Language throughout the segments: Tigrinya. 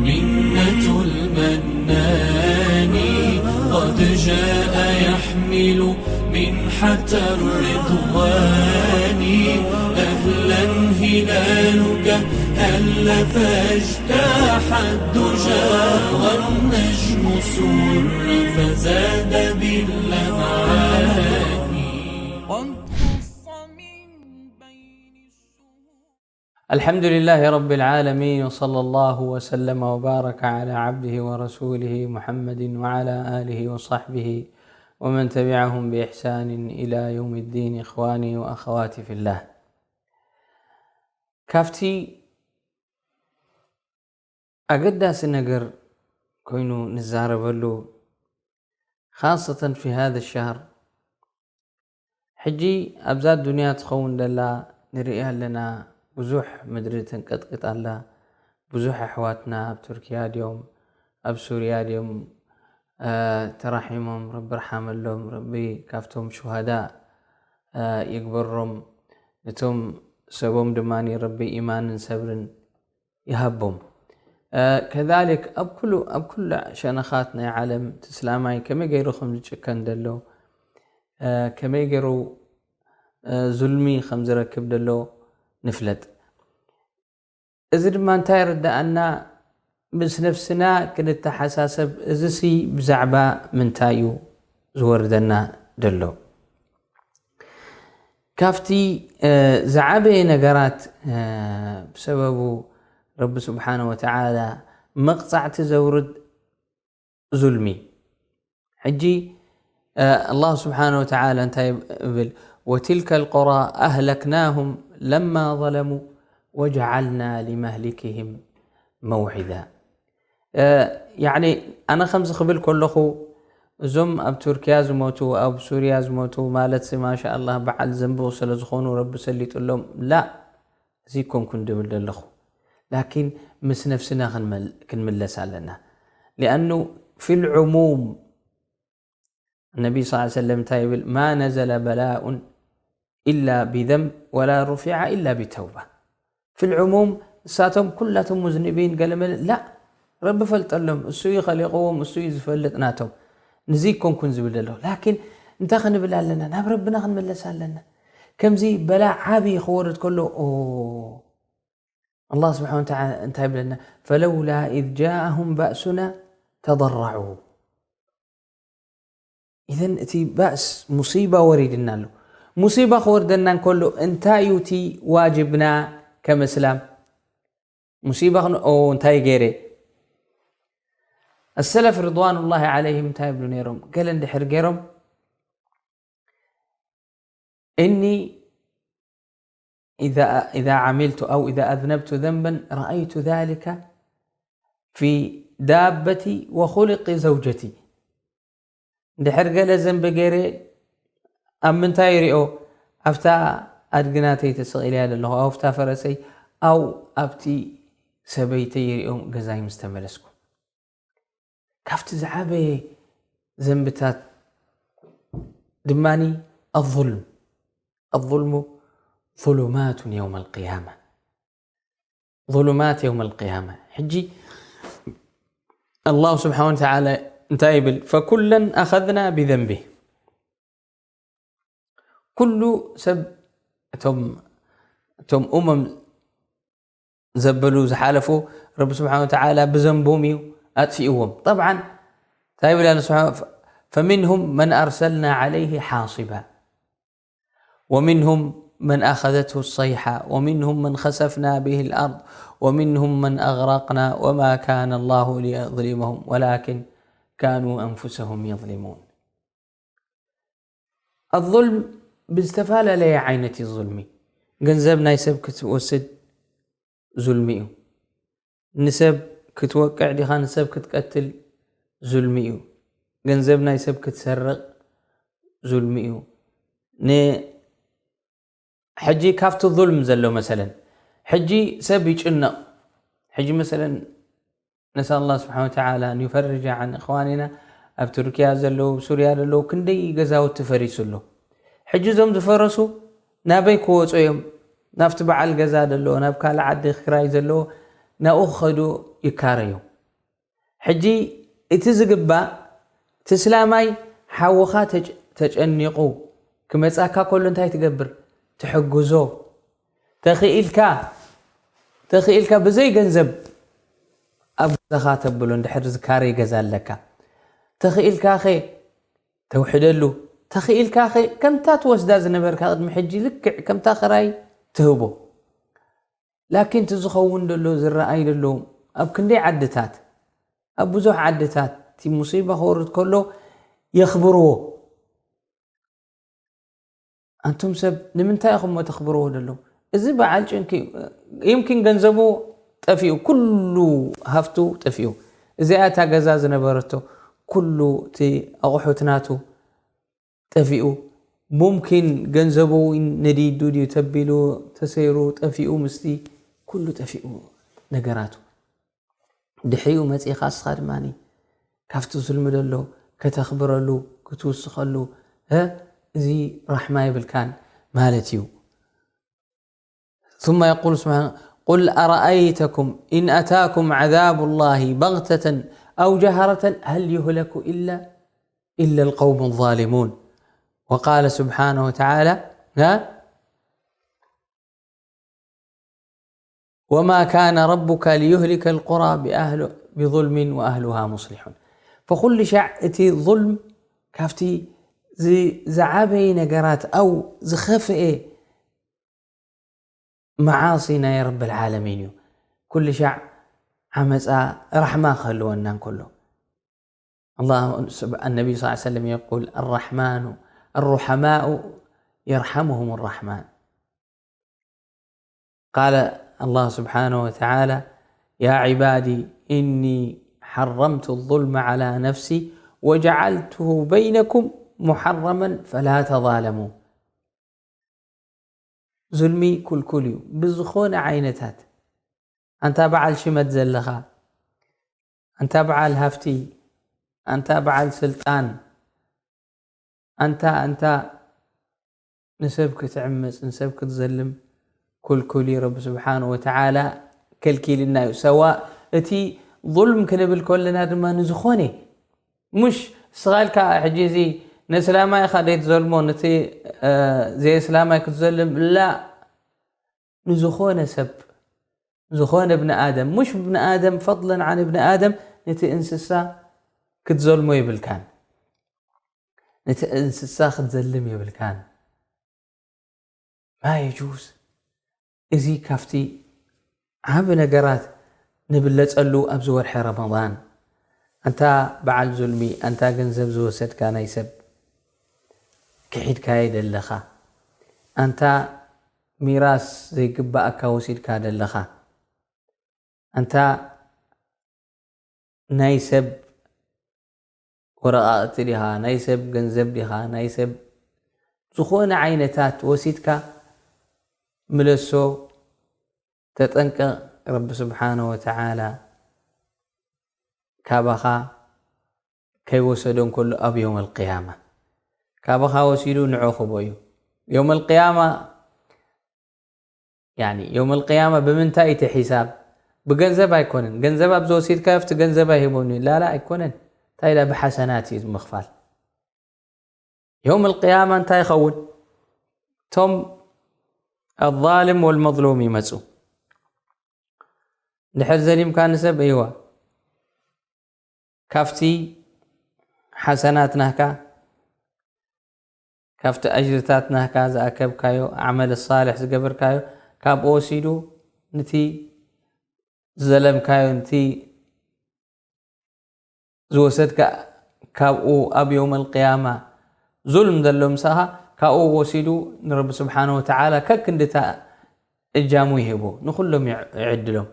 منة المنان قد جاء يحمل منحة الرضوان. أهلا هلالك هل فاجتاح الدجى والنجم سر فزاد باللمعان. قد خص من بين الشهور. الحمد لله رب العالمين، وصلى الله وسلم وبارك على عبده ورسوله محمد وعلى آله وصحبه ومن تبعهم بإحسان إلى يوم الدين. إخواني وأخواتي في الله، ካብቲ ኣገዳሲ ነገር ኮይኑ ንዛረበሉ خاصة في هذا الشهر، ሕጂ ኣብዛ ዱንያ ትኸውን ደላ ንርኢ ኣለና። ብዙሕ ምድሪ ተንቀጥቅጥ ኣላ። ብዙሕ ኣሕዋትና ኣብ ቱርኪያ ድዮም ኣብ ሱርያ ድዮም ተራሒሞም፣ ረቢ ርሓመሎም፣ ረቢ ካብቶም ሹሃዳ ይግበሮም። ነቶም ሰቦም ድማ ረቢ ኢማንን ሰብርን ይሃቦም። ከዛሊክ ኣብ ኩሉ ኣብ ኩሉ ሸነኻት ናይ ዓለም ትስላማይ ከመይ ገይሩ ከም ዝጭከን ደሎ፣ ከመይ ገይሩ ዙልሚ ከም ዝረክብ ደሎ ንፍለጥ። እዚ ድማ እንታይ የረዳኣና? ምስ ነፍስና ክንተሓሳሰብ። እዚሲ ብዛዕባ ምንታይ እዩ ዝወርደና ደሎ? ካብቲ ዝዓበየ ነገራት ብሰበቡ ረቢ ስብሓነ ወተዓላ መቕፃዕቲ ዘውርድ ዙልሚ። ሕጂ ኣላሁ ስብሓነ ወተዓላ እንታይ ይብል? ወትልከ ልቁራ ኣህለክናሁም ለማ ظለሙ ወጀዓልና ሊመህሊክህም መውዒዳ። ያዕኒ ኣነ ከምዚ ክብል ከለኹ እዞም ኣብ ቱርኪያ ዝሞቱ፣ ኣብ ሱርያ ዝሞቱ ማለት ማሻ ኣላህ በዓል ዘንቢ ስለ ዝኾኑ ረቢ ሰሊጡሎም ላ እዚ ኮንኩን ድብል ዘለኹ። ላኪን ምስ ነፍስና ክንምለስ ኣለና። ሊኣኑ ፊ ልዕሙም ነቢ ስ ሰለም እንታይ ይብል? ማ ነዘለ በላኡን ኢላ ቢዘንብ ወላ ሩፊዓ ኢላ ቢተውባ። ፊ ልዕሙም እሳቶም ኩላቶም ሙዝንቢን ገለመለ ላ ረቢ ፈልጠሎም፣ እሱ እዩ ኸሊቕዎም፣ እሱ እዩ ዝፈልጥ ናቶም። ንዚ ኮንኩን ዝብል ዘለኹ። ላኪን እንታይ ክንብል ኣለና? ናብ ረብና ክንምለስ ኣለና። ከምዚ በላ ዓቢ ክወርድ ከሎ ኦ ኣላህ ስብሓነ ወተዓላ እንታይ ይብለና? ፈለውላ ኢዝ ጃአሁም ባእሱና ተደረዑ። ኢዘን እቲ ባእስ ሙሲባ ወሪድና ኣሎ። ሙሲባ ክወርደና እንከሎ እንታይ እዩ እቲ ዋጅብና ከም እስላም? ሙሲባ ክን- ኦ እንታይ ገይረ? ኣሰለፍ ርድዋኑላሂ ዓለይሂም እንታይ ይብሉ ነይሮም? ገለ እንድሕር ገይሮም እኒ إذا إذا عملت أو إذا أذنبت ذنبا رأيت ذلك في دابتي وخلق زوجتي. እንድሕር ገለ ዘንቢ ገይረ ኣብ ምንታይ ይሪኦ? ኣብታ ኣድግናተይ ተሰቒለያ ዘለኹ፣ ኣብታ ፈረሰይ፣ ኣው ኣብቲ ሰበይተይ ይሪኦ ገዛይ ምስ ተመለስኩ። ካብቲ ዝዓበየ ዘንብታት ድማኒ ኣظልም ኣظልሙ ظሉማቱን የውም ኣልቅያማ። ظሉማት የውም ኣልቅያማ። ሕጂ ኣላሁ ስብሓን ወተዓላ እንታይ ይብል? ፈኩለን ኣኸዝና ብዘንቢ። ኩሉ ሰብ እቶም እቶም ኡመም ዘበሉ ዝሓለፉ ረቢ ስብሓን ወተዓላ ብዘንቦም እዩ ኣጥፊእዎም። ጠብዓን እንታይ ይብል ኣለ ስብሓን ፈሚንሁም መን ኣርሰልና ዓለይህ ሓሲባ ومنهم من أخذته الصيحة ومنهم من خسفنا به الأرض ومنهم من أغرقنا وما كان الله ليظلمهم ولكن كانوا أنفسهم يظلمون. ኣظልም ብዝተፈላለየ ዓይነት እዩ። ዙልሚ ገንዘብ ናይ ሰብ ክትወስድ ዙልሚ እዩ። ንሰብ ክትወቅዕ ዲኻ ንሰብ ክትቀትል ዙልሚ እዩ። ገንዘብ ናይ ሰብ ክትሰርቕ ዙልሚ እዩ። ን- ሕጂ ካብቲ ظልም ዘሎ መሰለን ሕጂ ሰብ ይጭነቕ። ሕጂ መሰለን ነስኣል ኣላህ ስብሓን ወተዓላ ንዩፈርጃ ዓን እኽዋኒና ኣብ ቱርኪያ ዘለዉ ኣብ ሱርያ ዘለዉ ክንደይ ገዛውቲ ፈሪሱ ኣሎ። ሕጂ እዞም ዝፈረሱ ናበይ ክወፁ እዮም? ናብቲ በዓል ገዛ ዘለዎ ናብ ካልእ ዓዲ ክራይ ዘለዎ ናብኡ ክኸዱ ይካረዩ። ሕጂ እቲ ዝግባእ፣ እቲ እስላማይ ሓውኻ ተጨ-፣ ተጨኒቑ ክመጻካ ከሎ እንታይ ትገብር? ትሕግዞ። ተኽኢልካ፣ ተኽኢልካ ብዘይ ገንዘብ ኣብ ገዛኻ ተብሎ፣ እንድሕር ዝካረይ ገዛ ኣለካ። ተኽኢልካኸ ተውሕደሉ። ተኽኢልካኸ ከምታ ትወስዳ ዝነበርካ ቅድሚ ሕጂ ልክዕ ከምታ ኽራይ ትህቦ። ላኪን እቲ ዝኸውን ደሎ፣ ዝረኣይ ደሎ፣ ኣብ ክንደይ ዓድታት፣ ኣብ ብዙሕ ዓድታት እቲ ሙሲባ ክወርድ ከሎ የኽብርዎ። ኣንቱም ሰብ ንምንታይ ኢኹም ተኽብርዎ ደሎ? እዚ በዓል ጭንቂ እዩ። ይምኪን ገንዘቡ ጠፊኡ፣ ኩሉ ሃፍቱ ጠፊኡ። እዚኣ እታ ገዛ ዝነበረቶ፣ ኩሉ እቲ ኣቑሑት ናቱ ጠፊኡ። ሙምኪን ገንዘቡ እውን ነዲዱ ድዩ ተቢሉ፣ ተሰይሩ፣ ጠፊኡ፣ ምስቲ ኩሉ ጠፊኡ ነገራቱ። ድሕሪኡ መጺኻ እስኻ ድማ ካብቲ ዝልሚ ደሎ ከተኽብረሉ፣ ክትውስኸሉ፣ እ፣ እዚ ራሕማ የብልካን ማለት እዩ። ثم يقول سبحانه: قل أرأيتكم إن أتاكم عذاب الله بغتة أو جهرة هل يهلك إلا، إلا القوم الظالمون. وقال سبحانه وتعالى، ها؟ وما كان ربك ليهلك القرى بأهل-، بظلم وأهلها مصلحون. فكل ሻዕ እቲ ظلم ካብቲ ዝ-፣ ዝዓበየ ነገራት፣ ኣው ዝኸፍኤ መዓሲ ናይ ረብ العالمين እዩ። ኩሉ ሻዕ ዓመፃ ራሕማ ክህልወና እንከሎ፣ الله سب-، النبي صلى الله عليه وسلم يقول: الرحمن، الرحماء يرحمهم الرحمن. قال الله سبحانه وتعالى: يا عبادي إني حرمت الظلم على نفسي وجعلته بينكم محرما فلا تظالموا. ዙልሚ ኩልኩል እዩ፣ ብዝኾነ ዓይነታት። ኣንታ በዓል ሽመት ዘለኻ፣ ኣንታ በዓል ሃፍቲ፣ ኣንታ በዓል ስልጣን፣ ኣንታ፣ ኣንታ ንሰብ ክትዕምጽ፣ ንሰብ ክትዘልም ኩልኩል እዩ። ረቢ ስብሓንሁ ወተዓላ ከልኪልና እዩ። ሰዋእ እቲ ዙልም ክንብል ከለና ድማ ንዝኾነ፣ ሙሽ እስኻ ኢልካ ሕጂ እዚ ነስላማይ ኢኻ ደይ ትዘልሞ፣ ነቲ፣ እ፣ ዘይእስላማይ ክትዘልም፣ ላ፣ ንዝኾነ ሰብ፣ ዝኾነ እብኒ ኣደም፣ ሙሽ እብኒ ኣደም፣ ፈድለን ዓን እብኒ ኣደም፣ ነቲ እንስሳ ክትዘልሞ የብልካን። ነቲ እንስሳ ክትዘልም የብልካን። ማ የጁዝ። እዚ ካብቲ ዓቢ ነገራት ንብለጸሉ ኣብዚ ወርሒ ረመዳን። ኣንታ በዓል ዙልሚ፣ ኣንታ ገንዘብ ዝወሰድካ ናይ ሰብ ክሒድካዮ ደለኻ፣ ኣንታ ሚራስ ዘይግባኣካ ወሲድካ ደለኻ፣ ኣንታ ናይ ሰብ ወረቓቕቲ ዲኻ፣ ናይ ሰብ ገንዘብ ዲኻ፣ ናይ ሰብ ዝኾነ ዓይነታት ወሲድካ ምለሶ፣ ተጠንቀቕ። ረቢ ስብሓነ ወተዓላ ካባኻ ከይወሰዶ እንከሎ ኣብ የውመል ቅያማ ካባኻ ወሲዱ ንዑ ክቦ እዩ። የውመል ቅያማ፣ ያኒ፣ የውመል ቅያማ ብምንታይ እቲ ሒሳብ? ብገንዘብ ኣይኮነን። ገንዘብ ኣብ ዝወሲድካዮ ኣብቲ ገንዘብ ኣይህቦን እዩ። ላላ ኣይኮነን። እንታይ ኢላ ብሓሰናት እዩ ምኽፋል። የውመል ቅያማ እንታይ ይኸውን? እቶም ኣዛልም ወልመዝሉም ይመጹ። እንድሕር ዘሊምካ ንሰብ፣ እይዋ፣ ካብቲ ሓሰናት ናህካ፣ ካብቲ ኣጅርታት ናህካ ዝኣከብካዮ፣ ኣዕመል ሳልሕ ዝገበርካዮ፣ ካብኡ ወሲዱ ንቲ ዝዘለምካዮ፣ ንቲ ዝወሰድካ፣ ካብኡ ኣብ የውመል ቅያማ ዙልም ዘሎ ምሳኻ፣ ካብኡ ወሲዱ ንረቢ ስብሓነ ወተዓላ ከክንድታ እጃሙ ይህቦ፣ ንኹሎም ይዕ-፣ ይዕድሎም።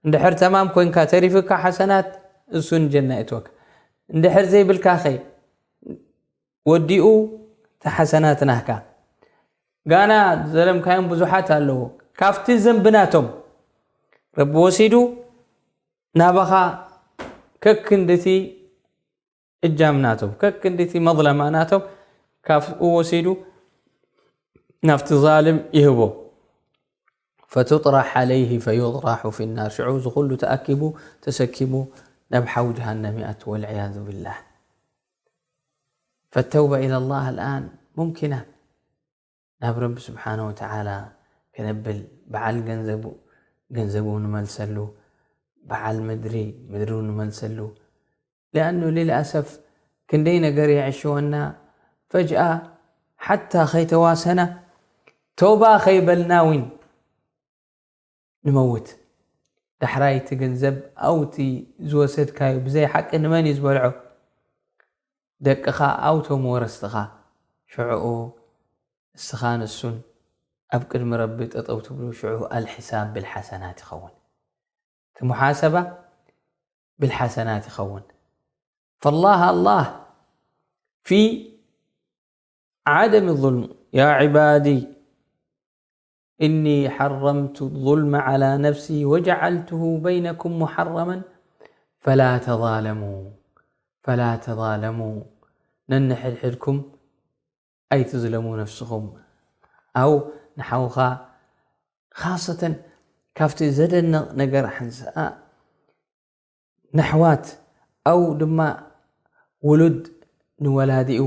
እንድሕር ተማም ኮንካ፣ ተሪፍካ ሓሰናት፣ እሱ ንጀና የእትወካ። እንድሕር ዘይብልካኸ፣ ወዲኡ እቲ ሓሰናት ናህካ። ጋና ዘለምካዮም ብዙሓት ኣለዉ። ካብቲ ዘንቢ ናቶም ረቢ ወሲዱ ናባኻ ከክንድቲ እጃም ናቶም፣ ከክንድቲ መዝለማ ናቶም ካብኡ ወሲዱ ናብቲ ዛልም ይህቦ። ፈቱጥራሕ ዓለይህ ፈዩጥራሑ ፊናር። ሽዑ እዚ ኩሉ ተኣኪቡ ተሰኪሙ ናብ ሓዊ ጀሃነም ይኣቱ፣ ወልዕያዙ ቢላህ። ፈተውባ ኢለላህ ኣልኣን ሙምኪና። ናብ ረቢ ስብሓነ ወተዓላ ከነብል፣ በዓል ገንዘቡ ገንዘቡ ንመልሰሉ፣ በዓል ምድሪ ምድሩ ንመልሰሉ። ሊኣኑ ልልኣሰፍ ክንደይ ነገር የዕሽወና፣ ፈጅኣ ሓታ ከይተዋሰና፣ ተውባ ከይበልና እውን ንመውት። ዳሕራይ እቲ ገንዘብ ኣውቲ ዝወሰድካዮ ብዘይ ሓቂ ንመን እዩ ዝበልዖ? ደቅኻ ኣውቶም ወረስትኻ። ሽዕኡ እስኻ ንሱን ኣብ ቅድሚ ረቢ ጠጠው ትብሉ። ሽዑ ኣልሒሳብ ብልሓሰናት ይኸውን። እቲ ሙሓሰባ ብልሓሰናት ይኸውን። ፈላህ ኣላህ ፊ ዓደም ظልም። ያ ዒባዲ እኒ ሓረምቱ ظልመ ዓላ ነፍሲ ወጀዓልትሁ በይነኩም ሙሓረመን ፈላ ተዛለሙ፣ ፈላ ተዛለሙ። ነንሕድሕድኩም ኣይትዝለሙ ነፍስኹም። ኣው ንሓውኻ፣ ካሰተን ካብቲ ዘደንቕ ነገር ሓንሳኣ ነሕዋት ኣው ድማ ውሉድ ንወላዲኡ፣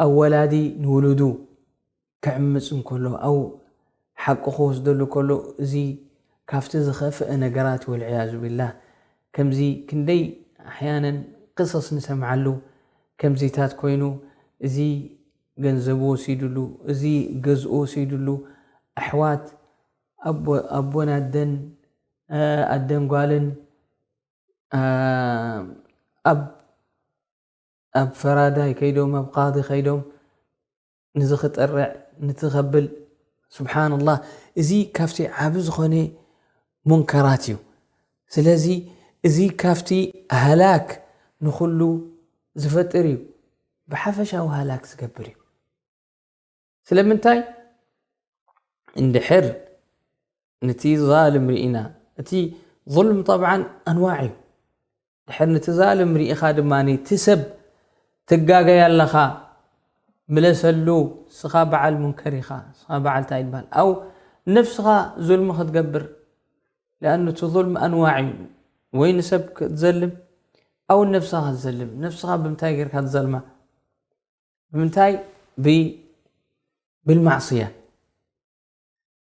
ኣው ወላዲ ንውሉዱ ክዕምጽ እንከሎ፣ ኣው ሓቂ ክወስደሉ ከሎ፣ እዚ ካብቲ ዝኸፍአ ነገራት፣ ወልዕያዙ ቢላህ፣ ከምዚ ክንደይ ኣሕያነን ቅሰስ ንሰምዓሉ። ከምዚታት ኮይኑ፣ እዚ ገንዘቡ ወሲድሉ፣ እዚ ገዝኡ ወሲድሉ፣ ኣሕዋት ኣቦ-፣ ኣቦን ኣደን፣ እ፣ ኣደን ጓልን፣ እ፣ ኣብ፣ ኣብ ፈራዳይ ከይዶም፣ ኣብ ቃዲ ከይዶም፣ ንዚ ክጥርዕ፣ ንቲ ከብል፣ ስብሓንላህ፣ እዚ ካብቲ ዓቢ ዝኾነ ሙንከራት እዩ። ስለዚ እዚ ካብቲ ሃላክ ንኹሉ ዝፈጥር እዩ። ብሓፈሻዊ ሃላክ ዝገብር እዩ። ስለምንታይ? እንድሕር ንቲ ዛልም ርኢና፣ እቲ ظልም ጠብዓን ኣንዋዕ እዩ። ድሕር ንቲ ዛልም ርኢኻ ድማ፣ እቲ ሰብ ትጋገይ ኣለኻ፣ ምለሰሉ፣ ስኻ በዓል ሙንከር ኢኻ፣ ስኻ በዓል እንታይ ይበሃል? ኣው ነፍስኻ ዙልሚ ክትገብር፣ ለኣኑ እቲ ዙልም ኣንዋዕ እዩ። ወይ ንሰብ ክትዘልም፣ ኣው ነፍስኻ ክትዘልም። ነፍስኻ ብምንታይ ጌርካ ትዘልማ? ብምንታይ? ብ-፣ ብልማዕስያ።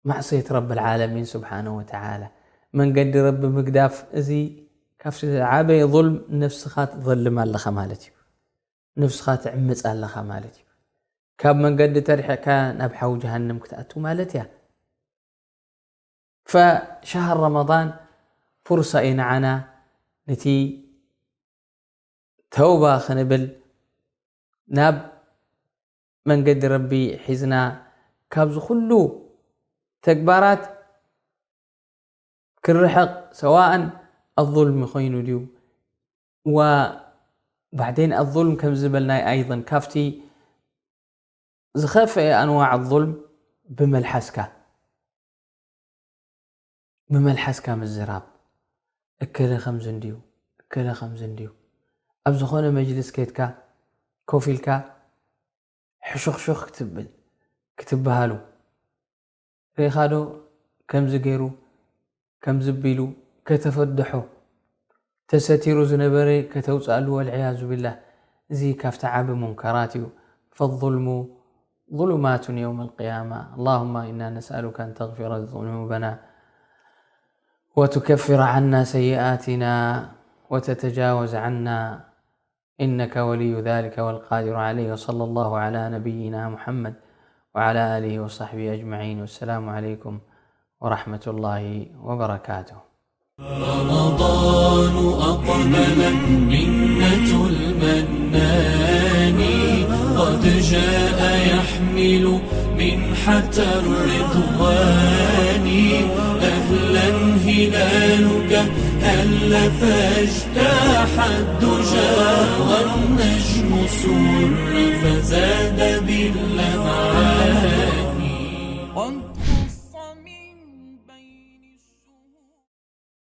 ማዕስየት ረብል ዓለሚን ስብሓነሁ ወተዓላ። መንገዲ ረቢ ምግዳፍ፣ እዚ ካብቲ ዝዓበየ ظልም፣ ነፍስኻ ትዘልም ኣለኻ ማለት እዩ። ነፍስኻ ትዕምጽ ኣለኻ ማለት እዩ። ካብ መንገዲ ተርሒቕካ ናብ ሓዊ ጀሃነም ክትኣቱ ማለት እያ። ፈሻህር ረመዳን ፍርሳ እዩ ንዓና፣ ነቲ ተውባ ክንብል፣ ናብ መንገዲ ረቢ ሒዝና፣ ካብዚ ኩሉ ተግባራት ክርሕቕ፣ ሰዋእን ኣظልሚ ኮይኑ ድዩ፣ ወባዕዴን ኣظልም ከም ዝበልናይ ኣይን፣ ካብቲ ዝኸፍአ ኣንዋዕ ظልም ብመልሓስካ፣ ብመልሓስካ ምዝራብ፣ እከለ ከምዚ እንድዩ፣ እከለ ከምዚ እንድዩ። ኣብ ዝኾነ መጅልስ ኬድካ፣ ኮፍ ኢልካ፣ ሕሹኽሹኽ ክትብል፣ ክትበሃሉ። ርኢኻ ዶ ከምዚ ገይሩ፣ ከምዚ ቢሉ፣ ከተፈድሖ፣ ተሰቲሩ ዝነበረ ከተውፅኣሉ፣ ወልዕያዙ ቢላህ። እዚ ካብቲ ዓቢ ሙንከራት እዩ። ፈظልሙ ظሉማቱን የውመል ቅያማ። اللهم إنا نسألك أن تغفر ذنوبنا وتكفر عنا سيئاتنا وتتجاوز عنا إنك ولي ذلك والقادر عليه. وصلى الله على نبينا محمد وعلى آله وصحبه أجمعين. والسلام عليكم ورحمة الله وبركاته. رمضان أقبل، منة المنان قد جاء يحمل منحة الرضوان. أهلا هلالك هل فاجتاح الدجى، والنجم سر فزاد باللمعان.